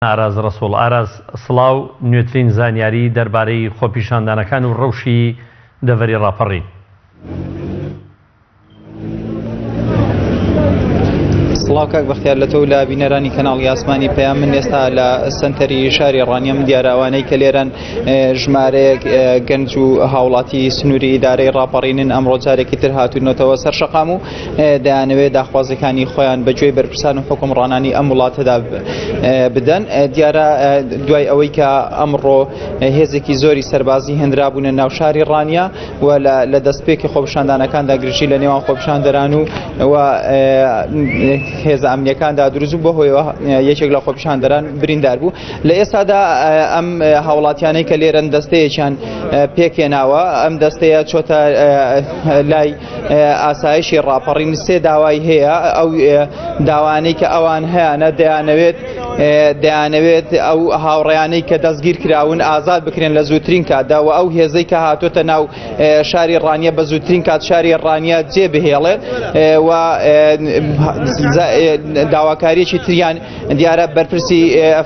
ئاراز ڕەسوڵ ئاراز سڵاو، نوێترین زانیاری دەربارەی خۆپیشاندانەکان و ڕەوشی دەڤەری ڕاپەڕین. سڵاو کاک بەختیار لە تۆ و لە بینەرانی کەناڵی ئاسمانی پەیام. من ئێستا لە سەنتەری شاری ڕانیەم. دیارە ئەوانەی کە لێرەن ژمارەیەک گەنج و هاوڵاتی سنووری ئیدارەی ڕاپەڕینن، ئەمڕۆ جارێکی تر هاتوونەتەوە سەر شەقام و دەیانەوێت داخوازیەکانی خۆیان بە گوێی بەرپرسان و حکومڕانانی ئەم وڵاتەدا بدەن. دیارە دوای ئەوەی کە ئەمڕۆ هێزێکی زۆری سەربازی هێنرابوونە ناو شاری ڕانیە و لە دەستپێکی خۆپیشاندانەکاندا گرژی لە نێوان خۆپیشاندەران و و هێزە ئەمنیەکاندا دروست بوو، بەهۆیەوە یەکێک لە خۆپیشاندەران بریندار بوو. لە ئێستادا ئەم هاوڵاتیانەی کە لێرەن دەستەیەکیان پێکهێناوە، ئەم دەستەیە چۆتە لای ئاسایشی ڕاپەڕین. سێ داوای هەیە، ئەو داوانەی کە ئەوان هەیانە دەیانەوێت دەیانەوێت ئەو هاوڕێیانەی کە دەستگیر کراون ئازاد بکرێن لە زووترین کاتدا و ئەو هێزەی کە هاتۆتە ناو شاری ڕانیە بە زووترین کات شاری ڕانیە جێ بهێڵێت و داواکاریەکی تریان دیارە بەرپرسی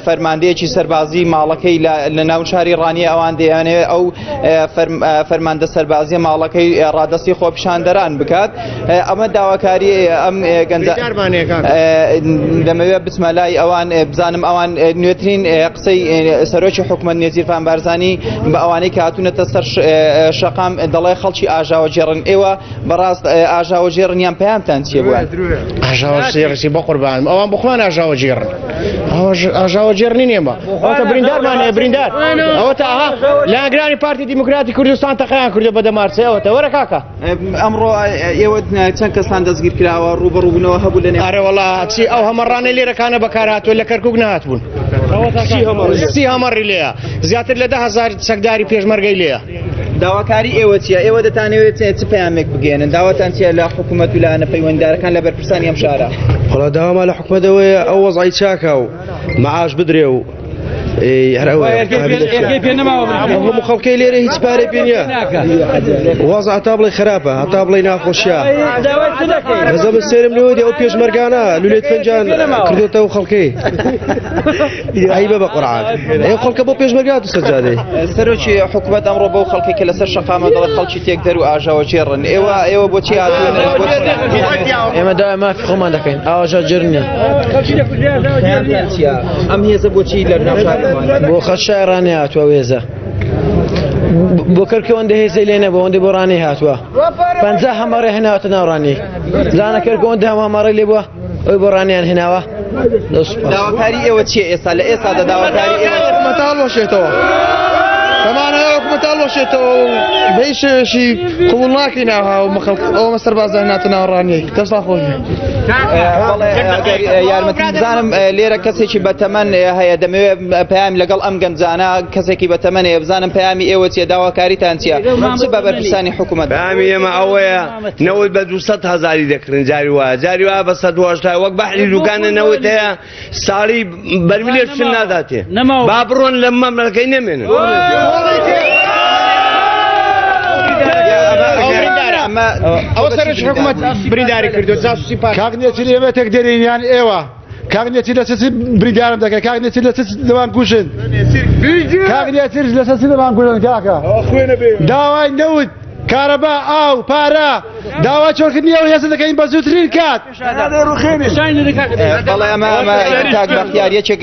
فەرماندەیەکی سەربازی ماڵەکەی لە ناو شاری ڕانیە، ئەوان دەیانەوێت ئەو فەرماندە سەربازیە ماڵەکەی ڕادەستی خۆپیشاندەران بکات. ئەمە داواکاری ئەم گەنجە. دەمەوێت بچمە لای ئەوان بزانم ئەوان نوێترین قسەی سەرۆکی حکومەت نێچیرڤان بارزانی بە ئەوانەی کە هاتوونەتە سەر شەقام دەڵێ خەڵکی ئاژاوەگێڕن. ئێوە بەڕاست ئاژاوەگێڕن یان پەیامتان چییە بۆیان؟ ئاژاوەگێڕی بە قوربانم، ئەوان بخۆیان ئاژاوەگێڕن، ئاژاوەگێڕ نین ئێمە. ئەوەتە بریندارمان هەیە، بریندار ئەوەتە ئەها لایەنگرانی پارتی دیموکراتی کوردستان تەقەیان کردووە بە دەمارچە. ئەوەتە وەرە کاکە. ئەمڕۆ ئێوە چەند کەستان دەستگیر کراوە؟ ڕووبەڕووبوونەوە هەبوو لە نێوان؟ ئەرێ وەڵا چی ئەو هەمەڕانەی لێرەکانە بەکارهاتووە لە کەرکوک نەهاتبوون. سی هەمەڕی لێیە، زیاتر لە 10,000 چەکداری پێشمەرگەی لێیە. داواکاری ئێوە چییە؟ ئێوە دەتانەوێت چ پەیامێک بگەێنن؟ داواتان چییە لە حکوومەت و لایەنە پەیوەندیدارەکان، لە بەرپرسانی ئەم شارە؟ وەڵا داوامان لە حکوومەتەوەیە ئەو وەزعی چاکە و معاش بدرێ و هەر ئەوەیە. هەموو خەڵکەی لێرە هیچ پارەی پێ نییە، وەزع هەتا بڵێ خراپە، هەتا بڵێ ناخۆشیە. بەزە من سێرم لەوەی ئەو پێشمەرگانە لولێ تفەنگیان کردۆتەوە خەڵکەی. عیبە بە قورعان ئەو خەڵکە بۆ پێشمەرگە هاتوو سەجادەی. سەرۆکی حکوومەت ئەمڕۆ بەو خەڵکی کە لەسەر شەقامە دەڵێت خەڵکی تێکدەر و ئاژاوەگێڕن. ئێوە ئێوە بۆچی هاتوون؟ ئێمە داوای مافی خۆمان دەکەین، ئاژاوەگێڕ نییە. پەیامتان چییە؟ ئەم هێزە بۆچی لە ناو شاری ڕانیە؟ بۆ خەڵکی شاری ڕانیە هاتووە ئەو هێزە. بۆ کەرکوک ئەوەندە هێزەی لێ نەبوو، ئەوەندە بۆ ڕانیە هاتووە. 50 هەمەڕێ هێناوەتە ناو ڕانیە. زانە کەرکوک ئەوەندە هەمەڕێ لێ بووە، ئەوی بۆ ڕانیان هێناوە. داواکاری ئێوە چییە ئێستا؟ لە ئێستادا داواکاری ئێوە چییە؟ حکومەتە هەڵوەشێتەوە، ئەمانە حکومەتە هەڵوەشێتەوە و بە هیچ شێوەیەکی قبوڵ ناکەین ئەوها و مەخەڵک ئەوە سەربازان هاتە ناو ڕانیەی. دەستان خۆش بێ. بەڵێ ئەگەر یارمەتی بزانم لێرە کەسێکی بەتەمەن هەیە، دەمەوێت پەیام لەگەڵ ئەم گەنجانە، کەسێکی بەتەمەن هەیە، بزانم پەیامی ئێوە چییە، داواکاریتان چییە چ بە بەرپرسانی حکوومەت؟ پەیامی ئێمە ئەوەیە نەوت بە 200 هەزاری دەکڕین، جاری وایە جاری وایە بە 180، وەک بەحری دوکانە نەوت هەیە ساڵی بەرمیلێک شت ناداتێ. با بڕۆن لە مەملەکەی نەمێنن. ئەوە سەرۆکی حکوومەت برینداری کردو جاسوسی پارتی. کاک نێچیر ئێمە تێکدەرین یان ئێوە؟ کاک نێچیر لە چ بریندارم دەکەن؟ کاک نێچیر لە چ لەوان کوژن؟ کاک نێچیر لە چ لەوان کوژن کاکە؟ داوای نەوت، کارەبا، ئاو، پارە، داوای چۆڵکردنی ئەو هێزە دەکەین بە زووترین کات. بەڵێ ئەمە ئەمە کاک بەختیار یەکێک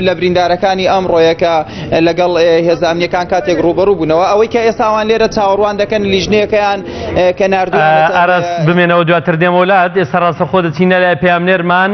لە بریندارەکانی ئەمڕۆیە کە لەگەڵ هێزە ئەمنیەکان کاتێک ڕووبەڕوو بوونەوە. ئەوەی کە ئێستا ئەوان لێرە چاوەڕوان دەکەن لیژنەیەکەیان کە ناردوویانەتە ئاراس بمێنەوە، دواتر دێمەوە لات. ئێستا ڕاستەخۆ دەچینە لای پەیامنێرمان.